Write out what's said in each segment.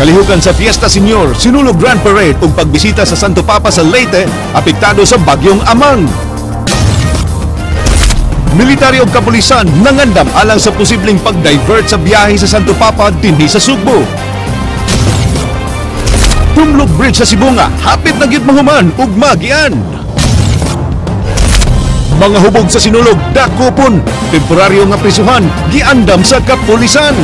Kalihukan sa Fiesta Senior, Sinulog Grand Parade ug pagbisita sa Santo Papa sa Leyte, apektado sa Bagyong Amang. Militaryo ug kapulisan nangandam alang sa posibleng pag-divert sa biyahe sa Santo Papa dinhi sa Sugbo. Tumlok Bridge sa Sibonga, hapit na gyud mahuman ug magian. Mga hubog sa Sinulog, dakopon, temporaryo nga prisuhan, giandam sa kapulisan.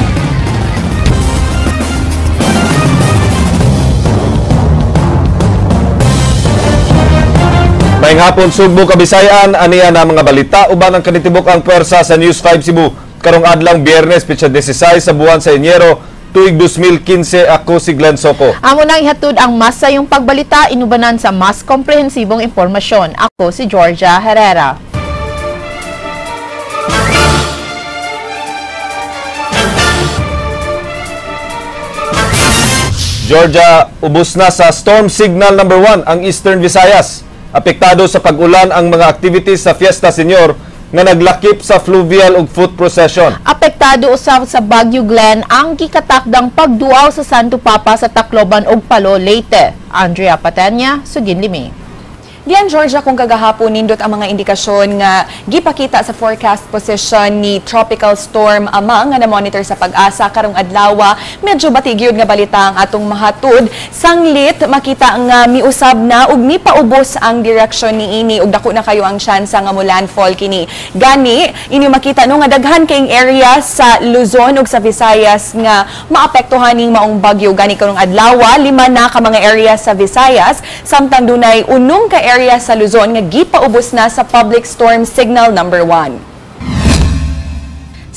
Maayong hapon Sugbo, Kabisayan, aniya na mga balita uban ang kanitibok ang pwersa sa News 5 Cebu karong adlang Biyernes petsa 16 sa buwan sa Enero tuig 2015. Ako si Glenn Soco. Amo nang ihatod ang mas sayong pagbalita inubanan sa mas komprehensibong impormasyon. Ako si Georgia Herrera. Georgia, ubos na sa storm signal number 1 ang Eastern Visayas. Apektado sa pag-ulan ang mga activities sa Fiesta Senior nga naglakip sa fluvial ug foot procession. Apektado usab sa Bagyo Glenn ang gikatakdang pagduaw sa Santo Papa sa Tacloban ug Palo, Leyte. Andrea Patenya, sugin limi. Diyan, Georgia, kung kagahapon nindot ang mga indikasyon nga gipakita sa forecast position ni Tropical Storm Amang nga na-monitor sa Pag-asa karong adlaw, medyo batigyod nga balita ang atong mahatud. Sanglit makita nga miusab na ug mipaubos ang direction niini ug dako na kayo ang tsansa nga mo landfall kini. Gani inyo makita no nga daghan kayong area sa Luzon ug sa Visayas nga maapektuhan ning maong bagyo. Gani karong adlaw, 5 na ka mga area sa Visayas, samtang dunay unong ka area sa Luzon nga gipaubos na sa public storm signal number 1.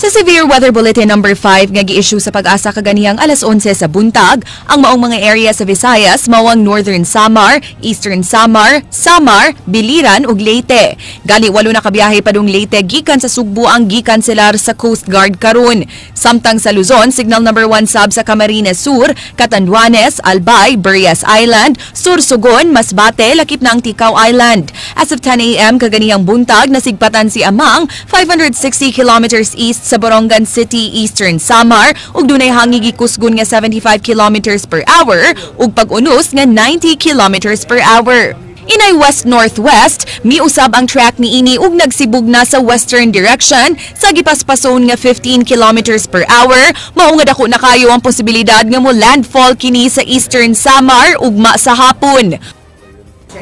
Sa Severe Weather Bulletin number 5 nga gi-issue sa Pag-asa kaganihang alas 11 sa buntag, ang maong mga area sa Visayas mao ang Northern Samar, Eastern Samar, Samar, Biliran ug Leyte. Gali 8 na kabiyahe padung Leyte gikan sa Sugbo ang gikanselar sa Coast Guard karon. Samtang sa Luzon, signal number 1 sab sa Camarines Sur, Catanduanes, Albay, Burias Island, Sursogon, Masbate, lakip na ang Ticao Island. As of 10 a.m. kaganihang buntag, nasigpatan si Amang 560 kilometers east sa Borongan City, Eastern Samar, ug dunay hangi gikusgon nga 75 kilometers per hour ug pag-unos nga 90 kilometers per hour. Inay west-northwest, miusab ang track niini ug nagsibug na sa western direction sa gipaspason nga 15 kilometers per hour. Mao nga dako na kayo ang posibilidad nga mo landfall kini sa Eastern Samar ugma sa hapon.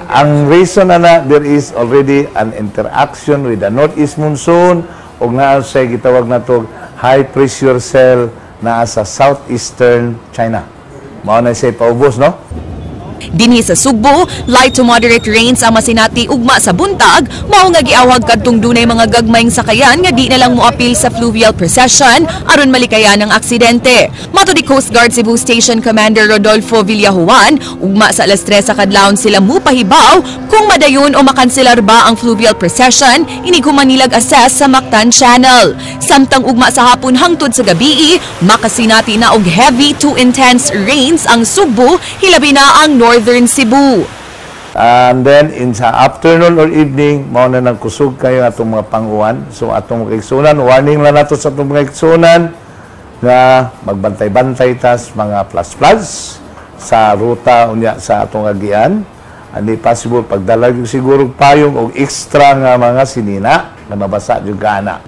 Ang reason na there is already an interaction with the northeast monsoon ug naa siya gitawag nato high pressure cell naa sa southeastern China. Mao na siya paubos, no? Dinhi sa Sugbo, light to moderate rains ang masinati ugma sa buntag, mao nga giawhag kadtong dunay mga gagmayng sakayan nga di na lang moapil sa fluvial procession aron malikayan ang aksidente. Mato di Coast Guard Cebu Station Commander Rodolfo Villajuan, ugma sa alas 3 sa kadlawon sila mupahibaw kung madayon o makanselar ba ang fluvial procession inig humanilag assess sa Mactan Channel. Samtang ugma sa hapon hangtod sa gabii, makasinati na og heavy to intense rains ang Sugbo, hilabi na ang Northern Cebu. And then in sa afternoon or evening, mao na nang kusog kayo atong mga panguan. So atong mga igsunan, warning lang nato sa atong mga igsunan nga magbantay-bantay tas mga plus-plus sa ruta unya sa atong agian. Ani possible pagdala gyud siguro payong og extra nga mga sinina na mabasa jud kana.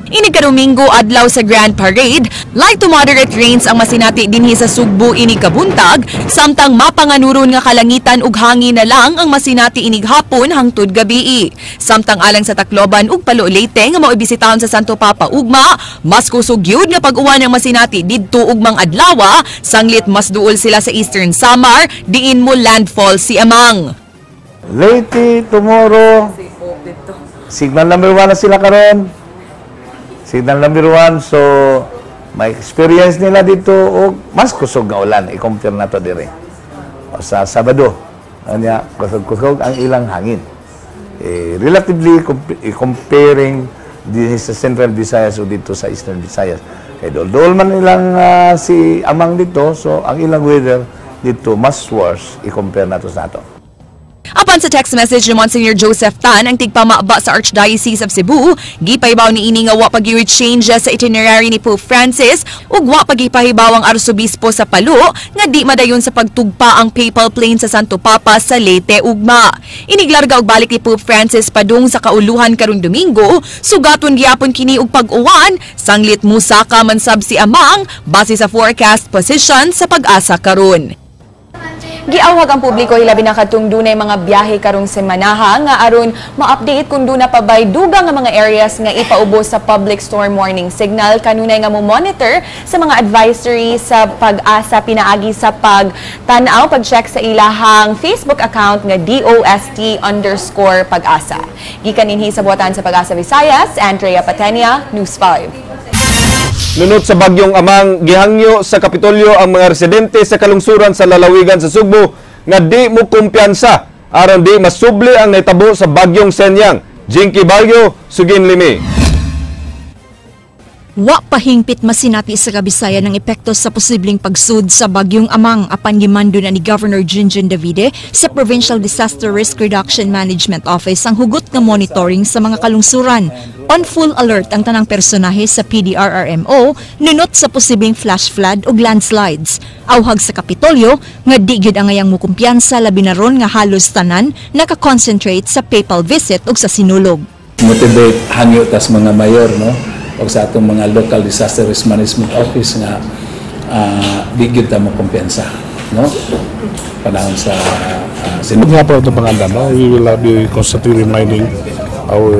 Inig kadomingo adlaw sa Grand Parade, light to moderate rains ang masinati dinhi sa Sugbo inig kabuntag, samtang mapanganuron nga kalangitan ug hangin na lang ang masinati inig hapon hangtod gabii. Samtang alang sa Tacloban ug Palo, Leyte nga mao'y bisitahon sa Santo Papa ugma, mas kusog gyud nga pag-uwan ang masinati didto ugmang adlawa, sanglit mas duol sila sa Eastern Samar, diin mo landfall si Amang. Leyte tomorrow, signal number 1 na sila karon. Signal number 1, so may experience nila dito o mas kusog nga ulan i-compare na to dire. O sa Sabado, anya kusog-kusog ang ilang hangin. Relatively comparing din sa Central Visayas o dito sa Eastern Visayas. Kay dol-dol man ilang si Amang dito, so ang ilang weather dito mas worse i-compare na to sa ato. Apan sa text message ni Monsignor Joseph Tan ang tigpamaba sa Archdiocese of Cebu, gipahibaw ni ini nga wa pag-iwi changes sa itinerary ni Pope Francis ug wa pagipahibaw ang Arsobispo sa Palo nga di madayon sa pagtugpa ang papal plane sa Santo Papa sa Leyte ugma. Iniglarga og balik ni Pope Francis padung sa kauluhan karong Domingo, sugaton gyapon kini og pag-uwan, sanglit musaka man sab si Amang base sa forecast position sa Pag-asa karon. Giawhag ang publiko hilabi na kadtong dunay mga biyahe karong semanaha nga aron ma-update kung duna pa bay dugang nga mga areas nga ipaubos sa public storm warning signal kanunay nga mo-monitor sa mga advisory sa Pag-asa pinaagi sa pagtan-aw pag-check sa ilahang Facebook account nga DOST_Pag-asa. Gikan dinhi sa buhatan sa Pag-asa Visayas, Andrea Patenia, News 5. Nunot sa bagyong Amang, gihangyo sa Kapitolyo ang mga residente sa kalungsuran sa lalawigan sa Sugbo nga di mo kumpiyansa aron di masubli ang naitabo sa bagyong Senyang. Jinky Barrio, Sugin Limi. Wa pahingpit masinati sa Kabisayan ng epekto sa posibleng pagsud sa bagyong Amang apan gimando na ni Governor Junjun Davide sa Provincial Disaster Risk Reduction Management Office ang hugot nga monitoring sa mga kalungsuran. On full alert ang tanang personahe sa PDRRMO nunot sa posibleng flash flood ug landslides. Awhag sa Kapitolyo nga di gyud angayang mukumpiyansa labi na ron nga halos tanan naka-concentrate sa papal visit ug sa sinulog. Motivate hangyo tas mga mayor, no, o sa atong mga local disaster risk management office nga di gyud ta mo kumpiyansa, no, panahon sa sinulog. Nga po itong pangandam, no? We will be constantly reminding our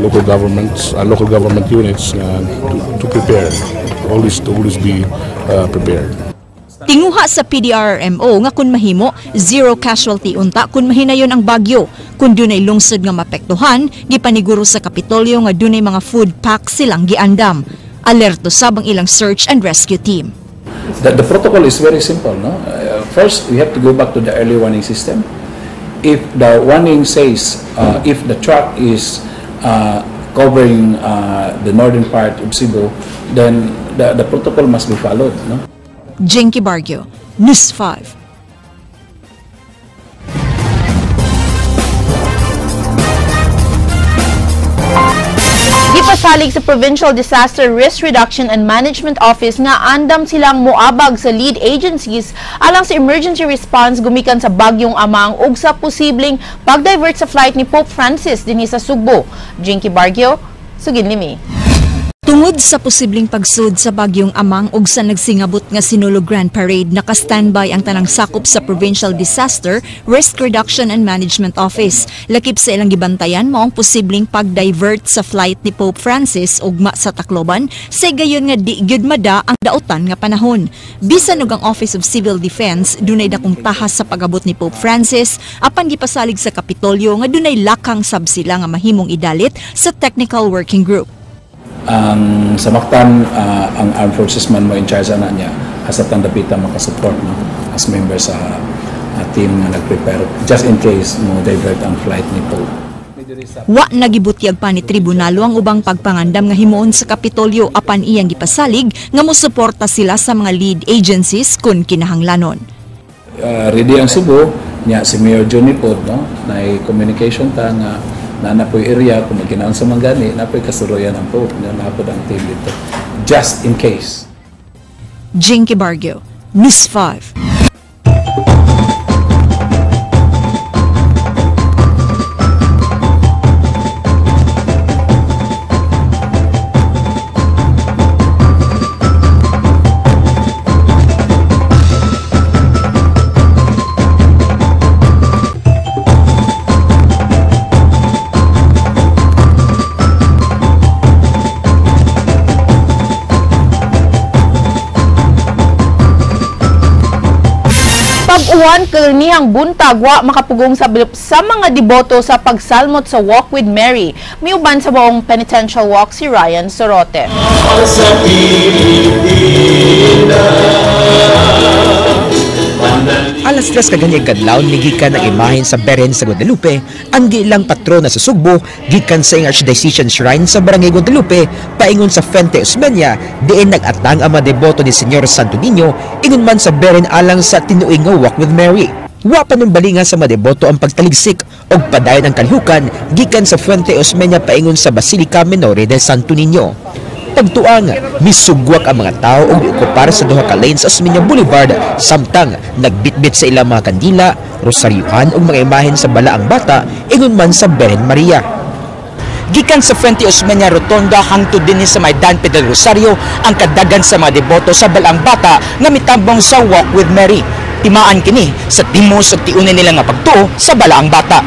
local governments, local government units to prepare, to always be prepared. Tinguha sa PDRRMO nga kun mahimo, zero casualty unta kun mahinayon ang bagyo. Kun dunay lungsod nga mapektuhan, gipaniguro sa Kapitolyo nga dunay mga food pack silang giandam. Alerto sab ang ilang search and rescue team. The protocol is very simple, no? First, we have to go back to the early warning system. If the warning says, if the truck is covering the northern part of Cebu, then the protocol must be followed, no? Jinky Barrio, News 5. Gipasalig sa Provincial Disaster Risk Reduction and Management Office nga andam silang moabag sa lead agencies alang sa emergency response gumikan sa bagyong Amang ug sa posibleng pag-divert sa flight ni Pope Francis dinhi sa Sugbo. Jinky Barrio, Sugin Limi. Tungod sa posibleng pagsud sa bagyong Amang ug sa nagsingabot nga Sinulog Grand Parade, naka-standby ang tanang sakop sa Provincial Disaster Risk Reduction and Management Office. Lakip sa ilang gibantayan mao ang posibleng pag-divert sa flight ni Pope Francis ugma sa Tacloban sa gayon nga di gyud mada ang dautan nga panahon. Bisan og ang Office of Civil Defense dunay dakong tahas sa pag-abot ni Pope Francis apan gipasalig sa Kapitolyo nga dunay lakang sab sila nga mahimong idalit sa Technical Working Group. Ang samaktan ang armed forces man mo in charge ana niya hasatang dapita makasupport, no, as member sa team nga nag-prepare just in case mo divert ang flight ni Pope. Wa nagibutyag pa ni Tribunalo ang ubang pagpangandam nga himuon sa Kapitolyo apan iyang gipasalig nga mosuporta sila sa mga lead agencies kun kinahanglanon. Ready ang Cebu niya si Mayor Johnny Pod, no, na communication ta nga na po'y area kung magkinaon sa manggani na po'y kasuruyan ang Pope na napod ang team dito just in case. Jinky Barrio, News 5. Pag-uwan kanihang buntag wa makapugong sa mga deboto sa pagsalmot sa Walk with Mary. Miuban sa buong penitential walk si Ryan Sorote. Alas 3 kaganyang kadlawon migikan ang imahen sa Beren sa Guadalupe, ang gilang patrona sa Sugbo, gikan sa iyang Archdiocesan Shrine sa Barangay Guadalupe, paingon sa Fuente Osmeña, diin nag-atang ang mga deboto ni Señor Santo Niño, ingon man sa Beren alang sa tinuig nga Walk with Mary. Wa pa numbalinga sa mga deboto ang pagtaligsik og padayon ang kalihukan gikan sa Fuente Osmeña paingon sa Basilica Minore del Santo Niño. Pagtuang, misugwak ang mga tao og giokupar sa duha ka lane sa Osmeña Boulevard samtang nagbitbit sa ilang mga kandila, rosaryuhan ug mga imahen sa Balaang Bata ingon man sa Birhen Maria. Gikan sa Fuente Osmeña Rotonda hangtod dinhi sa Maidan Pedro Rosario ang kadagan sa mga deboto sa Balaang Bata nga mitambong sa Walk with Mary. Timaan kini sa timos ug tiunan nila nga pagtuo sa Balaang Bata.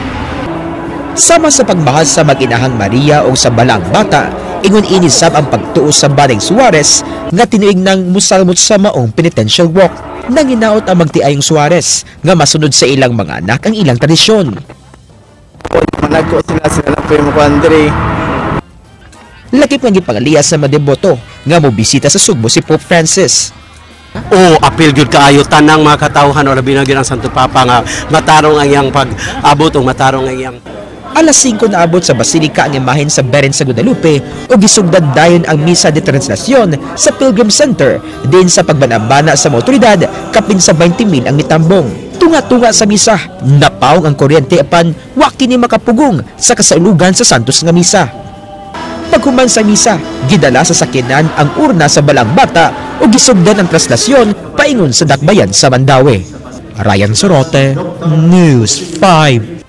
Sama sa pagmahal sa mag-inahang Maria o sa Balaang Bata, ingon ini sab ang pagtuo sa Baring Suarez nga tinuig ng musalmot sa maong penitential walk. Nanginaot ang magtiayong Suarez nga masunod sa ilang mga anak ang ilang tradisyon. Managko sila sila na po yung mukuan diri. Lakip nga gipangaliya sa mga deboto nga mobisita sa Sugbo si Pope Francis. O apil gyud kaayo tanang mga katawhan o labi na gyud ang Santo Papa nga matarong ang iyang pag-abot o matarong ang iyang. Alas 5 naabot sa Basilika ang imahen sa Birhen sa Guadalupe o gisugdan dayon ang Misa de Translacion sa Pilgrim Center din sa pagbanabana sa mga otoridad kapin sa 20,000 ang mitambong. Tunga-tunga sa misa, napawong ang kuryente apan wa kini makapugong sa kasaulugan sa Santos nga misa. Paghuman sa misa, gidala sa sakyanan ang urna sa Balaang Bata o gisugdan ang traslasyon paingon sa dakbayan sa Mandaue. Ryan Sorote, News 5.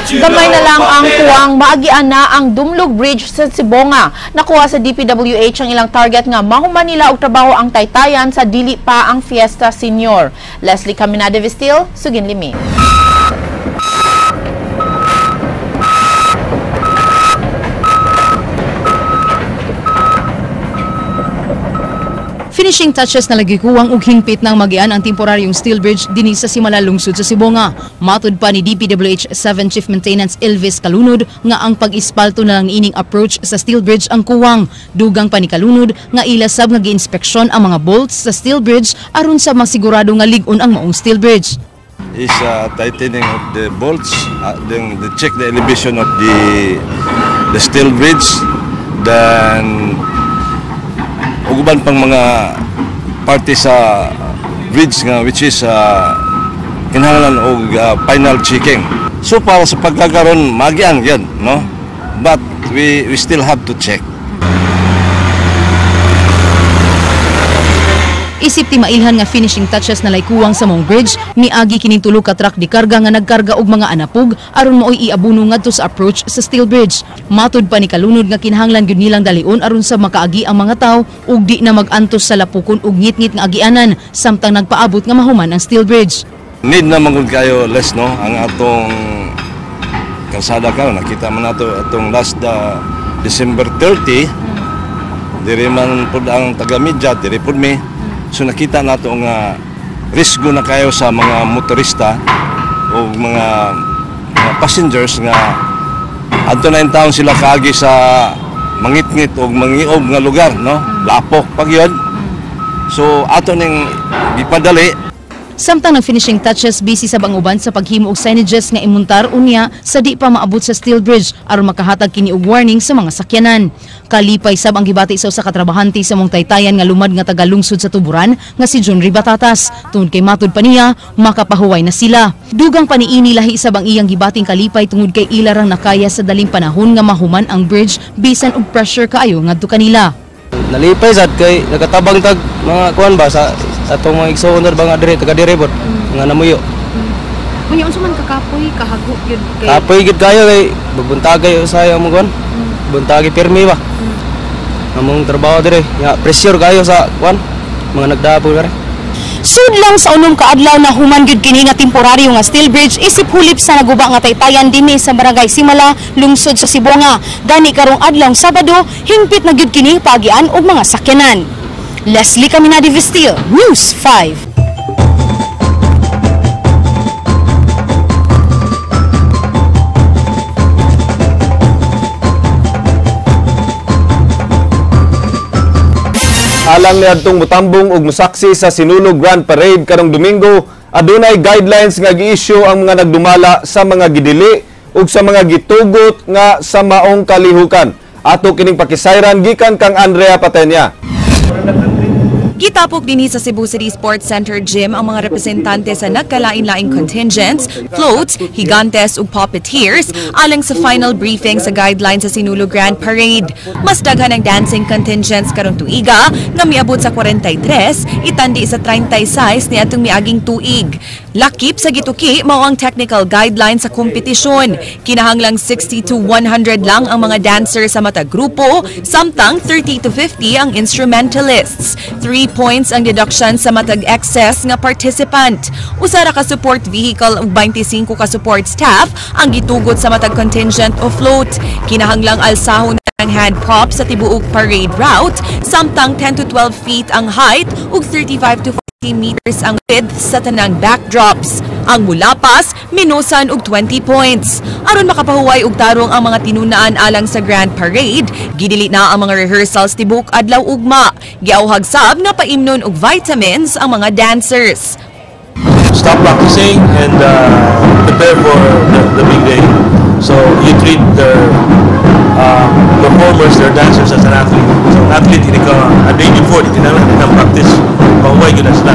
Gamay na lang ang kuwang maagian na ang Dumlog Bridge sa Sibonga. Nakuha sa DPWH ang ilang target nga mahuman nila og trabaho ang taytayan sa dili pa ang Fiesta Senior. Leslie Caminada Vestil, Sugin Limi. Finishing touches na lagi kuwang og hingpit ng magian ang temporaryong steel bridge dinhi sa Simala lungsod sa Sibonga. Matud pa ni DPWH 7 Chief Maintenance Elvis Kalunod nga ang pag-ispalto na lang niining approach sa steel bridge ang kuwang. Dugang pa ni Kalunod nga ila sab nga giinspeksyon ang mga bolts sa steel bridge aron sa masigurado nga lig-on ang maong steel bridge. Is tightening of the bolts, then the check the elevation of the steel bridge, then uban pang mga parte sa bridge nga which is kinahanglan og final checking. So para sa pagkakaroon magian yan, no? But we still have to check. Isip ti mailhan nga finishing touches na laykuwang sa mong bridge, miagi kining tulo ka truck di karga nga nagkarga og mga anapog aron maoy iabuno ngadto sa approach sa steel bridge. Matud pa ni Kalunod nga kinahanglan gyud nilang dalion aron sa makaagi ang mga tawo ug di na mag-antos sa lapukon ug ngitngit nga agianan samtang nagpaabot nga mahuman ang steel bridge. Need na man gud kayo less, no, ang atong kalsada karon nakita man nato atong last December 30 diri man pud ang taga-media diri pud mi. So nakita nato nga risgo na kayo sa mga motorista o mga passengers nga adto na in town sila kaagi sa mangitngit o mangiob nga lugar, no? Lapok pag yun. So ato ning gipadali. Samtang nag finishing touches, busy sa banguban sa paghimo og signages nga imuntar unya sa di pa maabot sa steel bridge aron makahatag kini og warning sa mga sakyanan. Kalipay sab ang gibati sa usa ka trabahante sa mong taytayan nga lumad nga taga-lungsod sa Tuburan nga si John Ribatatas. Tungod kay matud pa niya, makapahuway na sila. Dugang paniini lahi sab ang iyang gibating kalipay tungod kay ila rang nakaya sa daling panahon nga mahuman ang bridge bisan og pressure kaayo ngadto kanila. Nalipay sad kay nagatabang tag mga kuan ba sa atong mga igsoon ba nga dire taga dire bot nga namuyo. Unya unsa man kakapoy kahago gyud kay kapoy gyud kayo kay bubuntagay usay ang kuan. Buntagay pirmi ba. Among trabaho dire ya pressure kayo sa kuan mga nagdapo dire. Sudlang sa unom ka adlaw na human gyud kini nga temporaryo nga steel bridge isip hulip sa naguba nga taytayan dinhi sa Barangay Simala, lungsod sa Sibonga. Gani karong adlaw Sabado, hingpit na gyud kini paagian og mga sakyanan. Leslie Caminada Vestil, News 5. Alang niadtong mutambong og musaksi sa Sinulog Grand Parade karong Domingo, adunay guidelines nga gi-issue ang mga nagdumala sa mga gidili ug sa mga gitugot nga sa maong kalihukan. Ato kining pakisayran gikan kang Andrea Patenya. Gitapok dinhi sa Cebu City Sports Center Gym ang mga representante sa nagkalain-laing contingents, floats, higantes ug puppeteers alang sa final briefing sa guidelines sa Sinulog Grand Parade. Mas daghan ang dancing contingents karong tuiga nga miabot sa 43, itandi sa 36 niadtong miaging tuig. Lakip sa gituki mao ang technical guidelines sa kompetisyon. Kinahanglang 60 to 100 lang ang mga dancers sa matag grupo, samtang 30 to 50 ang instrumentalists. 3 points ang deduction sa matag excess nga participant. Usa ra ka support vehicle ug 25 ka support staff ang gitugot sa matag contingent o float. Kinahanglang alsahon ang hand props sa tibuok parade route, samtang 10 to 12 feet ang height ug 35 to 40 meters ang width sa tanang backdrops. Ang mulapas, minusan og 20 points. Aron makapahuway og tarong ang mga tinunaan alang sa Grand Parade, gidili na ang mga rehearsals tibok adlaw ugma. Giauhag sab nga paimnon og vitamins ang mga dancers. Stop practicing and prepare for the big day. So you treat their performers, their dancers as an athlete. So an athlete, hindi ka, a day before, hindi na lang practice, pahuway yun na sila.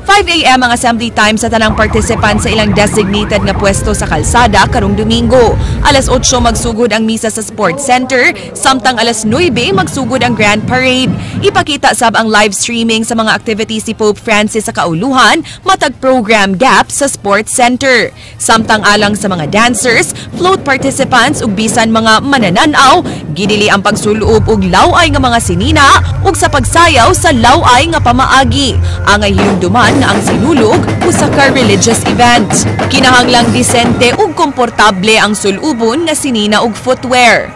5 a.m. ang assembly time sa tanang participant sa ilang designated nga pwesto sa kalsada karong Domingo. Alas 8 magsugod ang misa sa Sports Center, samtang alas 9 magsugod ang Grand Parade. Ipakita sab ang live streaming sa mga activities si Pope Francis sa kauluhan, matag program gap sa Sports Center. Samtang alang sa mga dancers, float participants ug bisan mga manananaw, gidili ang pagsuloob og laway nga mga sinina ug sa pagsayaw sa laway nga pamaagi. Angay hinumduman nga ang Sinulog usa ka religious event. Kinahanglang disente ug komportable ang sulubon nga sinina ug footwear.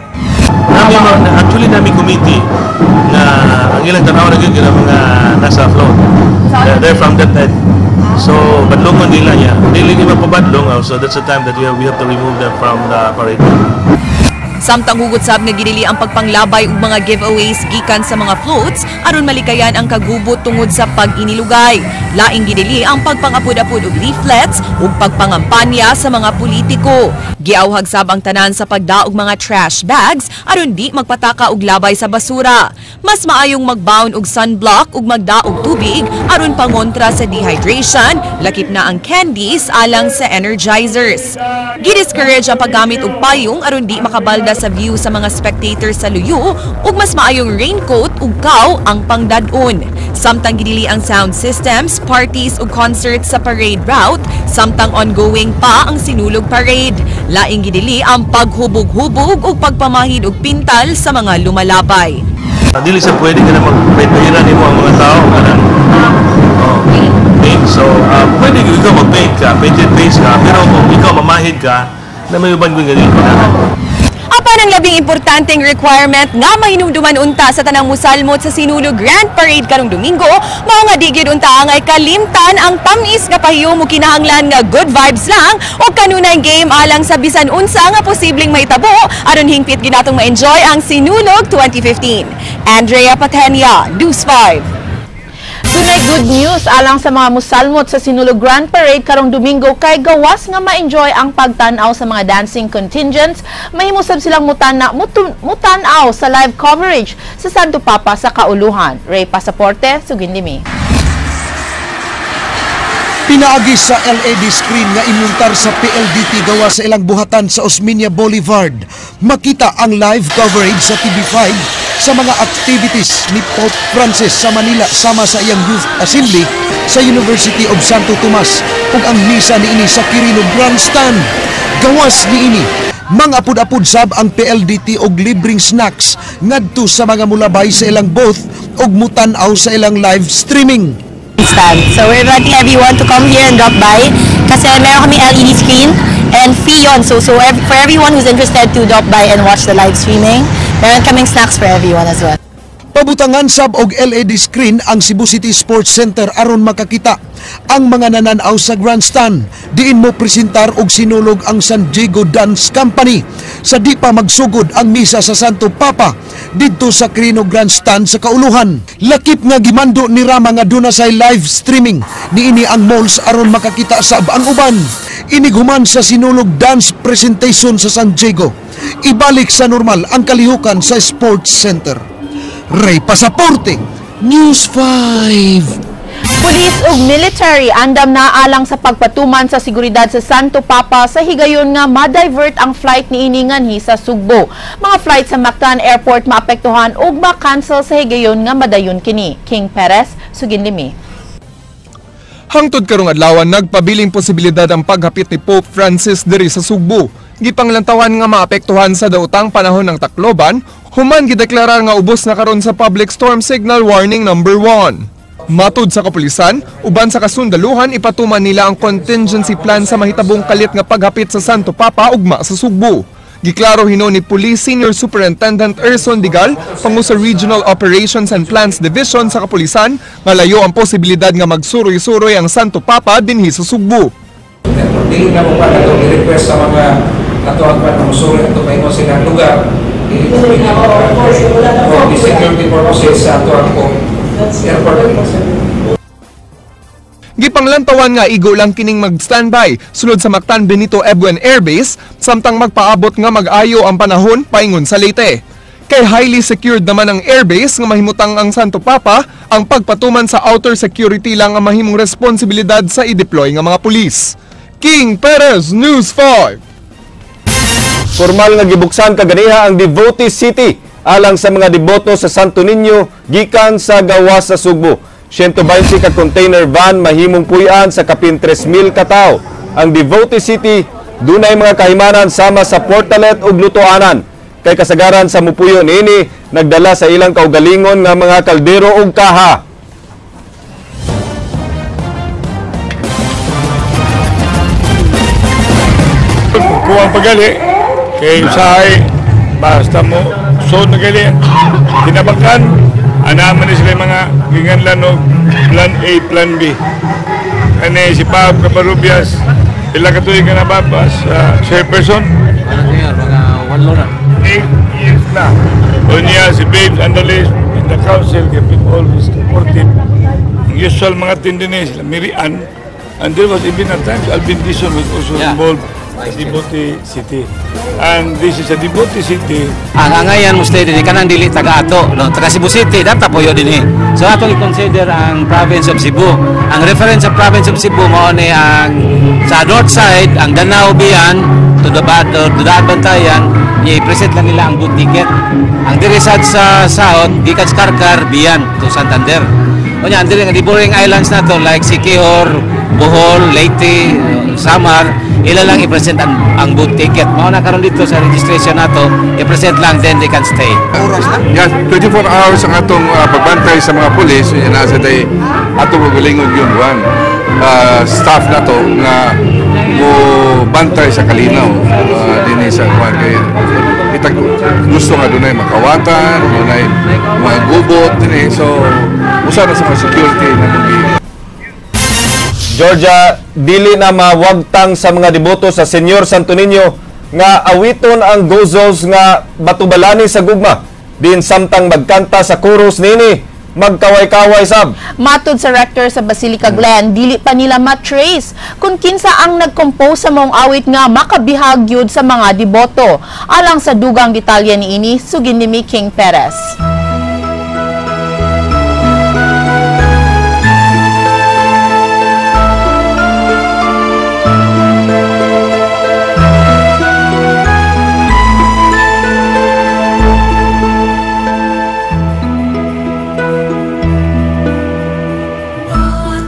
Nami, actually, nami committee na ang ilang tanaw na gyud mga nasa float. They're from DepEd. So, badlongon nila niya. Dili ni mapabadlong, so that's the time that we have to remove them from the parade. Samtang hugot sab nga gidili ang pagpanglabay ug mga giveaways gikan sa mga floats aron malikayan ang kagubot tungod sa pag-inilugay. Laing gidili ang pagpangapud-apud og leaflets ug pagpangampanya sa mga politiko. Giauhag sab ang tanan sa pagdaog mga trash bags aron di magpataka og labay sa basura. Mas maayong magbaon og sunblock ug magdaog tubig aron pangontra sa dehydration, lakip na ang candies alang sa energizers. Gi-discourage ang paggamit og payong aron di makabalda sa view sa mga spectators sa luyo ug mas maayong raincoat ug kaw ang pangdad-on. Samtang gidili ang sound systems, parties ug concerts sa parade route, samtang ongoing pa ang Sinulog Parade. Laing gidili ang paghubog-hubog ug pagpamahid og pintal sa mga lumalabay. Dili sa pwede ka na mag-paint nimo ang mga tao kanang, oh, paint. So, pwede ikaw mag-paint ka, painted face ka, pero kung ikaw mamahid ka, na may uban kong ganito na. Apan ang labing importanteng requirement nga mahinumduman unta sa tanang musalmot sa Sinulog Grand Parade karong Domingo, mao nga di gyud unta angay kalimtan ang tamis nga pahiyom ug kinahanglan nga good vibes lang o kanunay game alang sa bisan unsa nga posibleng mahitabo aron hingpit ginatong ma-enjoy ang Sinulog 2015. Andrea Patenia, News 5. Dunay good news alang sa mga musalmot sa Sinulog Grand Parade karong Domingo kay gawas nga ma-enjoy ang pagtan-aw sa mga dancing contingents, mahimo sab silang mutan-aw sa live coverage sa Santo Papa sa Kauluhan. Ray Pasaporte, sugindi. Pinaagi sa LED screen nga imuntar sa PLDT gawa sa ilang buhatan sa Osmeña Boulevard, makita ang live coverage sa TV5 sa mga activities ni Pope Francis sa Manila sama sa iyang Youth Assembly sa University of Santo Tomas ug ang misa niini sa Quirino Grandstand. Gawas niini, mangapud-apud sab ang PLDT og libreng snacks ngadto sa mga mulabay sa ilang booth ug mutan-aw sa ilang live streaming. Stand. So we're inviting everyone to come here and drop by kasi meron kami LED screen and free yon. So for everyone who's interested to drop by and watch the live streaming, meron kaming snacks for everyone as well. Pabutangan sab og LED screen ang Cebu City Sports Center aron makakita ang mga nananaw sa grandstand. Diin mo presentar og sinulog ang San Diego Dance Company sa di pa magsugod ang misa sa Santo Papa didto sa Quirino Grandstand sa Kauluhan. Lakip nga gimando ni Rama nga duna say live streaming niini ang malls aron makakita sab ang uban. Inighuman sa sinulog dance presentation sa San Diego, ibalik sa normal ang kalihukan sa Sports Center. Ray Pasaporte, News 5. Police ug military andam na alang sa pagpatuman sa seguridad sa Santo Papa sa higayon nga ma-divert ang flight niini nganhi sa Sugbo. Mga flight sa Mactan Airport maapektuhan ug ma-cancel sa higayon nga madayon kini. King Perez, Suginlimi. Hangtod karong adlaw nagpabiling posibilidad ang paghapit ni Pope Francis diri sa Sugbo. Gipanglantawan nga maapektuhan sa daotang panahon ng Tacloban, human gideklarar nga ubos na karon sa public storm signal warning number 1. Matud sa kapulisan, uban sa kasundaluhan ipatuman nila ang contingency plan sa mahitabong kalit nga paghapit sa Santo Papa ugma sa Sugbo. Giklaro hinuon ni Police Senior Superintendent Erson Digal, pangu sa Regional Operations and Plans Division sa kapulisan, nga layo ang posibilidad nga magsuroy-suroy ang Santo Papa dinhi sa Sugbo. Dili na mo pa ato i-request sa mga ato ang mga ato paingon silang lugar. Dili po for security purposes sa ato ang airport. Gipanglantawan nga igo lang kining mag-standby sulod sa Mactan Benito Ebuen Air Base samtang magpaabot nga mag-ayo ang panahon paingon sa Leyte. Kay highly secured naman ang airbase nga mahimutang ang Santo Papa, ang pagpatuman sa outer security lang ang mahimong responsibilidad sa i-deploy nga mga pulis. King Perez, News 5. Formal nga gibuksan kaganiha ang Devotee City alang sa mga deboto sa Santo Niño gikan sa gawas sa Sugbo. 120 ka container van mahimong puy-an sa kapin 3,000 ka tawo. Ang Devotee City dunay mga kahimanan sama sa Portalet ug Lutoanan. Kay kasagaran sa mupuyo niini nagdala sa ilang kaugalingon nga mga kaldero ug kaha. Kuwang pagali kay usahay basta mo so nagali tinabakan anaman ni sila mga ginganlan og plan A, plan B. Kani si Pab Cabarubias, pila ka tuig ka na ba as chairperson? Mga 8 na. 8 years na. Unya si Babes Andales in the council kept always supportive. Ang usual mga tindine sila Mirian, and there was even at times Alvin Dizon was also involved sa Devotee City. And this is a Devotee City. Ang angayan mo stay dinhi kanang dili taga ato, no? Taga Cebu City dapat puyo dinhi. So atong i-consider ang province of Cebu. Ang reference sa province of Cebu mao ni ang sa north side ang Danao Bian to the Bantayan, i-present lang nila ang good ticket. Ang diri sad sa south gikan sa Karkar Bian to Santander. Unya ang diri nga neighboring islands nato like Siquijor, Bohol, Leyte, Samar, ila lang i-present ang boat ticket. Mao na karon dito sa registration nato, i-present lang then they can stay. Yes, 24 hours ang atong pagbantay sa mga pulis, yun nasa day atong ugalingon yun one staff nato nga mo bantay sa kalinaw dinhi sa kwan kay itag gusto nga dunay makawatan, dunay mga gubot dinhi, so usa na sa mga security na mong. Georgia, dili na mawagtang sa mga deboto sa Senyor Santo Niño nga awiton ang gozos nga batubalani sa gugma. Din samtang magkanta sa chorus nini, magkaway-kaway sab. Matud sa rector sa Basilica Glen, dili pa nila matrace kung kinsa ang nag-compose sa maong awit nga makabihag yun sa mga deboto. Alang sa dugang detalye niini, sugin ni King Perez.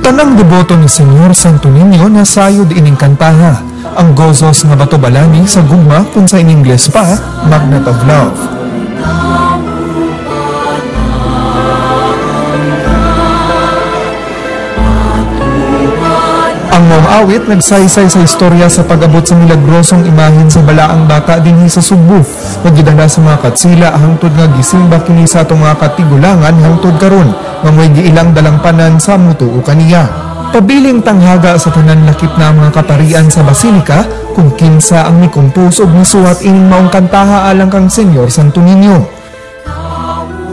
Tanang deboto ni Senyor Santo Niño nasayod ining kantaha, ang gozos nga batobalani sa gugma kung sa in Ingles pa, Magnet of Love. Ang maong awit nagsaysay sa istorya sa pag-abot sa milagrosong imahen sa balaang bata dinhi sa Sugbo, nagidala sa mga katsila hangtod nga gisimba kini sa atong mga katigulangan hangtod karon nga mo'y giilang dalangpanan sa mutuo kaniya. Pabiling tanghaga sa tanan lakip na ang mga kaparian sa basilika kung kinsa ang mikompose og misuhat ining maong kantaha alang kang Senyor Santo Niño.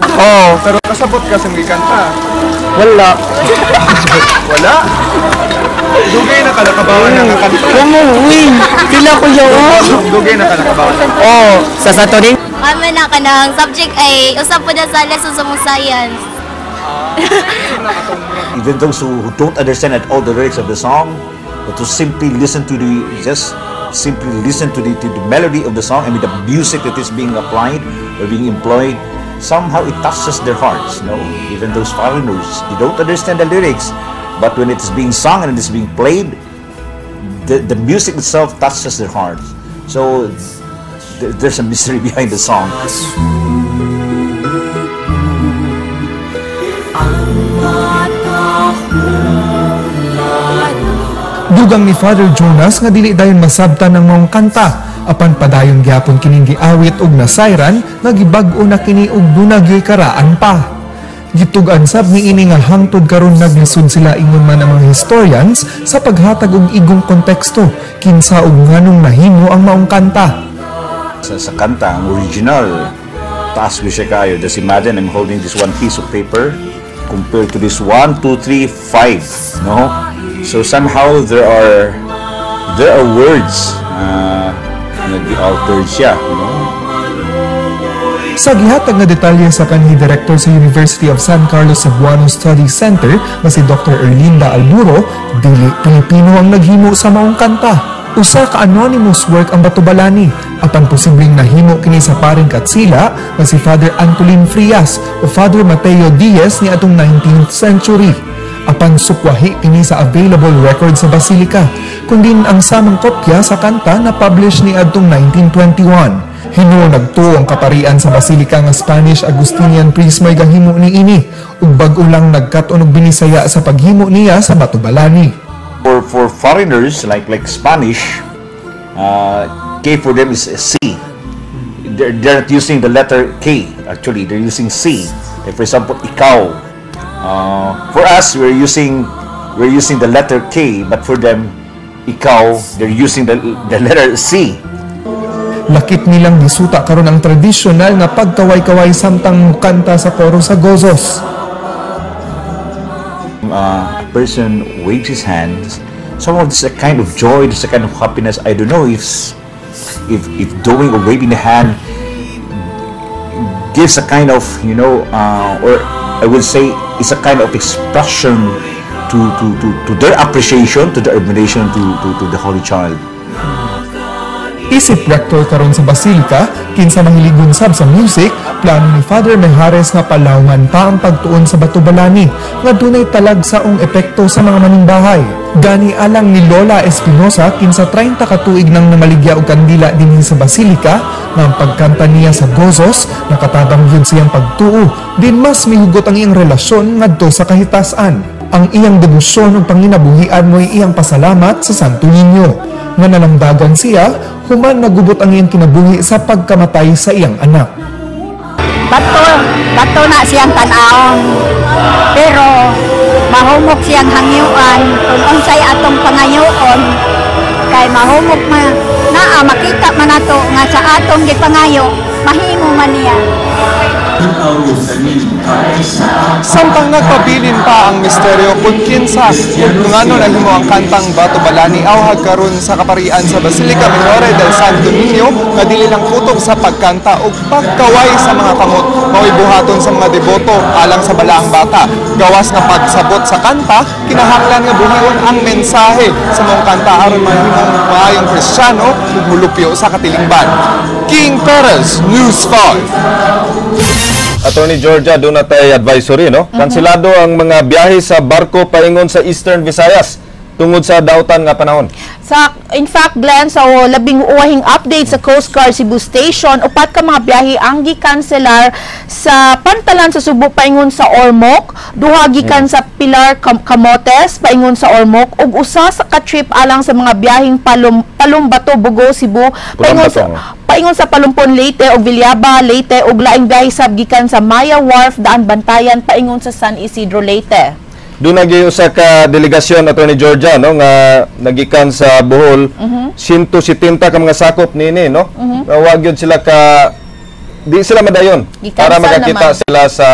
Oh, pero kasabot ka sa mga kanta? Wala. Wala? Dugay na kalakabawan ng kanta. Umuwi. Pila ko yun. Dugay na kalakabawan. Oh, sa Santo Niño. Kami na kanang subject ay usap po na sa lesson sa mong science. Even those who don't understand at all the lyrics of the song, but to simply listen to the just simply listen to the melody of the song, I mean, the music that is being applied or being employed, somehow it touches their hearts. Even those foreigners, they don't understand the lyrics, but when it is being sung and it is being played, the music itself touches their hearts. So there's a mystery behind the song. Dugang ni Father Jonas nga dili dayon masabtan ang maong kanta, apan padayon gyapon kining giawit og nasayran nga gibag-o na kini og duna gyoy karaan pa. Gitug-an sab niini nga hangtod karon naglisod sila, ingon man ang mga historians, sa paghatag og igong konteksto kinsa ug nganong nahimo ang maong kanta. Sa kanta, ang original, taas ko siya kayo. Just imagine, I'm holding this one piece of paper compared to this 1, 2, 3, 5, no? So somehow there are words nag-altered siya. Sa gihatag nga detalye sa kanhi direktor sa University of San Carlos Cebuano Study Center nga si Dr. Erlinda Alburo, dili Pilipino ang naghimo sa maong kanta. Usa ka anonymous work ang Batobalani, apan posibleng nahimo kini sa paring Katsila nga si Father Antolin Frias o Father Mateo Diaz ni atong 19th century. Apan sukwahi kini sa available record sa Basilica, kundin ang samang kopya sa kanta na publish ni adtong 1921. Hinuon nagtuo ang kaparian sa Basilica nga Spanish Agustinian priest may gahimo niini, ug bag-o lang nagkat-on og binisaya sa paghimo niya sa Batobalani. For foreigners like Spanish, K for them is C. They're not using the letter K. Actually, they're using C. Like for example, ikaw. For us, we're using the letter K, but for them, ikaw, they're using the letter C. Lakip nilang gisuta karon ang tradisyonal nga pagkaway-kaway samtang mukanta sa koro sa gozos. A person waves his hands. Somehow there's a kind of joy, there's a kind of happiness. I don't know if doing or waving the hand gives a kind of, or I would say it's a kind of expression to their appreciation, to their admiration to the Holy Child. Isip rector karon sa Basilica, kinsa mahiligon sab sa music, plano ni Father Mejares nga palawangan pa ang pagtuon sa Batobalani nga dunay talagsaong epekto sa mga maningbahay. Gani alang ni Lola Espinosa, kinsa 30 ka tuig nang namaligya og kandila dinhi sa Basilica, nga ang pagkanta niya sa gozos nakatabang gyud siyang pagtuo, din mas mihugot ang iyang relasyon ngadto sa kahitasan. Ang iyang debosyon ug panginabuhian mo'y iyang pasalamat sa Santo Niño nga nalamdagan siya human nagubot ang iyang kinabuhi sa pagkamatay sa iyang anak. Bato, bato na siyang tan-awon. Pero mahumok siyang hangyuan kung unsay atong pangayoon, kay mahumok man naa, makita man nato nga sa atong gipangayo mahimo man niya. Samtang nagpabilin pa ang misteryo kung kinsa ug ngano nahimo ang kantang Batobalani, awhag karon sa kaparian sa Basilica Minore del Santo Niño nga dili lang kutob sa pagkanta ug pagkaway sa mga kamot mao'y buhaton sa mga deboto alang sa balaang bata. Gawas nga pagsabot sa kanta, kinahanglan nga buhion ang mensahe sa maong kanta aron mahimong maayong Kristiyano ug mulupyo sa katilingban. King Perez, News 5. Attorney Georgia, duna tay advisory, no? Kansilado ang mga biyahe sa barko paingon sa Eastern Visayas tungod sa dautan nga panahon. Sa in fact, Glenn, sa labing uwahing update sa Coast Guard Cebu Station, upat ka mga biyahe ang gikanselar sa Pantalan sa Sugbo paingon sa Ormoc, duha gikan sa Pilar Camotes paingon sa Ormoc ug usa sa ka trip alang sa mga biyaheng Palumbato, Bogo, Cebu paingon sa Palumpon, Leyte ug Villaba, Leyte ug laing biyahe sab gikan sa Maya Wharf, Daan Bantayan paingon sa San Isidro, Leyte. Duna gyud usa ka delegasyon, Attorney Georgia, no, nga nagikan sa Bohol, 170 ka mga sakop niini, no? Nga wa gyud sila ka di sila madayon Gi-cancel para makakita naman. sila sa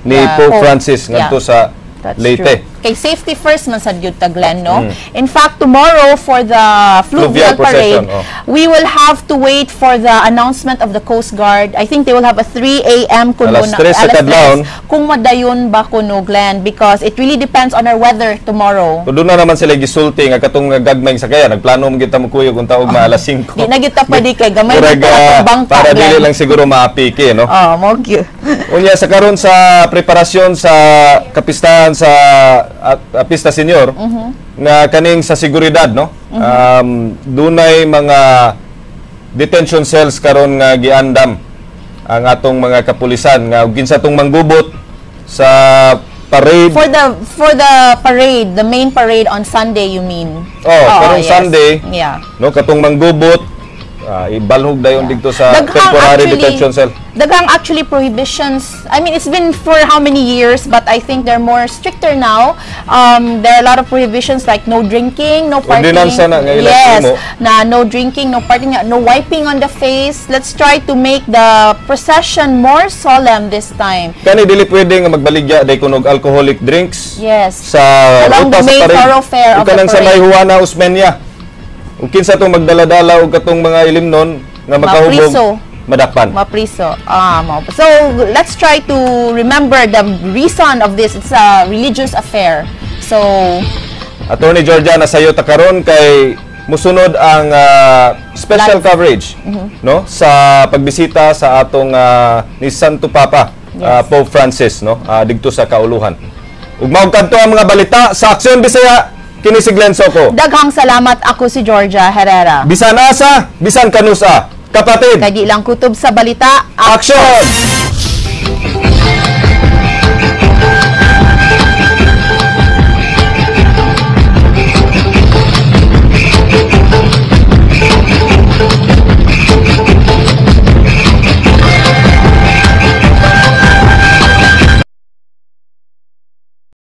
ni Pope Pope. Francis ngadto sa That's Leyte. true. Kay safety first man sad gyud ta, Glenn, no? Mm. In fact, tomorrow for the Fluvial fluvial parade, procession, oh. we will have to wait for the announcement of the Coast Guard. I think they will have a 3 a.m. kuno Alas 3 sa alas kadlawon. 3, kung madayon ba kuno, Glenn, because it really depends on our weather tomorrow. So, doon na naman sila gisulti nga katong nga gagmayng sakaya nagplano mo kita mokuyog kung taog ma alas 5. Di na gyud ta pwede kay gamay Murag, na ta atong bangka, para Glenn. dili lang siguro maapiki, no? Oh, mo gyud. Unya sa karon sa preparasyon sa kapistahan sa Pista Senior nga kaning sa seguridad, no? Dunay mga detention cells karon nga giandam ang atong mga kapulisan nga kinsa tong manggubot sa parade. For the parade, the main parade on Sunday, you mean? Oh, karong Sunday. No, katong manggubot, ibalhog dayon didto sa temporary detention cell. Daghang actually prohibitions. I mean, it's been for how many years, but I think they're more stricter now. There are a lot of prohibitions like no drinking, no partying. Ordinansa na nga ilang himo. Na no drinking, no partying, no wiping on the face. Let's try to make the procession more solemn this time. Kani dili pwede nga magbaligya day kunog alcoholic drinks sa Along ruta the sa main parade. thoroughfare Ug of the kanang sa parade. may Juana Osmeña. Ug kinsa tong magdala-dala og katong mga ilimnon nga makahubog, Mapriso. Madakpan. Mapriso. Ah, so let's try to remember the reason of this. It's a religious affair. So Attorney Georgia, nasayo ta karon kay musunod ang special Live. Coverage no, sa pagbisita sa atong ni Santo Papa, Pope Francis, no, didto sa Kauluhan. Ug mao kadto ang mga balita sa Aksyon Bisaya. Kini si Glenn Soco. Daghang salamat, ako si Georgia Herrera. Bisan asa, bisan kanusa. Kapatid. Kay di lang kutob sa balita. Action!